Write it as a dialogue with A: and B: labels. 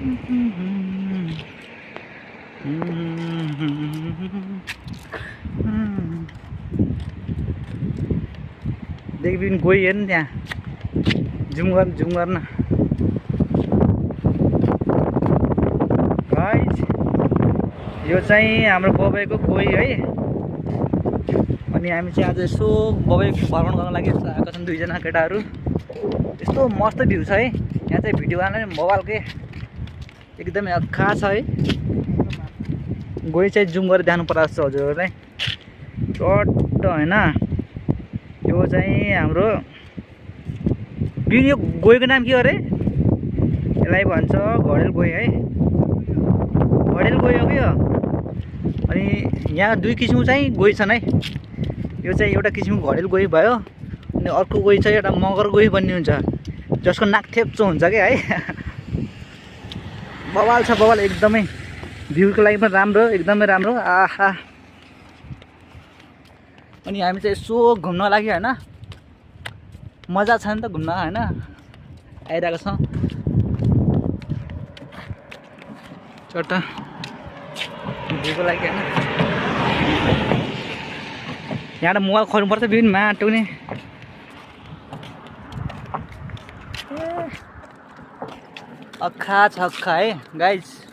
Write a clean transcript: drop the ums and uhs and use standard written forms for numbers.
A: देखि पनि गई हेर्नु त्यहाँ जुम गर्न गाइस यो चाहिँ हाम्रो बबाईको गोही है। अनि हामी चाहिँ आज यसो बबाईको भ्रमण गर्न लागि आएका छन् दुईजना केटाहरू। यस्तो मस्त भ्यू छ है यहाँ चाहिँ भिडियो बनाउन मोबाइलकै एकदमै अक्खा छ है। गोही चाहिँ जुम गरेर देखाउनु पर्छ हजुरहरूलाई चट्ट हैन। यो चाहिँ हाम्रो यो गोहीको नाम के हो अरे? यसलाई भन्छ घडेल गोही है। घडेल गोही हो कि यो। अनि यहाँ दुई किसिमको चाहिँ गोही छन् है। यो चाहिँ एउटा किसिमको घडेल गोही भयो अनि अर्को गोही चाहिँ एउटा मगर गोही भन्ने हुन्छ जसको नाक थेप्चो हुन्छ क्या है। बवाल छ बवाल एकदमै भ्यूको लागि पनि राम्रो एकदमै राम्रो आहा। अनि हामी चाहिँ यसो घुम्न लाग्यो हैन। मजा छ नि त घुम्न हैन। आइरहेको छ चट्ट भ्यूको लागि हैन। यहाँबाट मोबाइल खोल्नुपर्छ बिन माटो नि। अक्खा छ अक्खा है गाइस।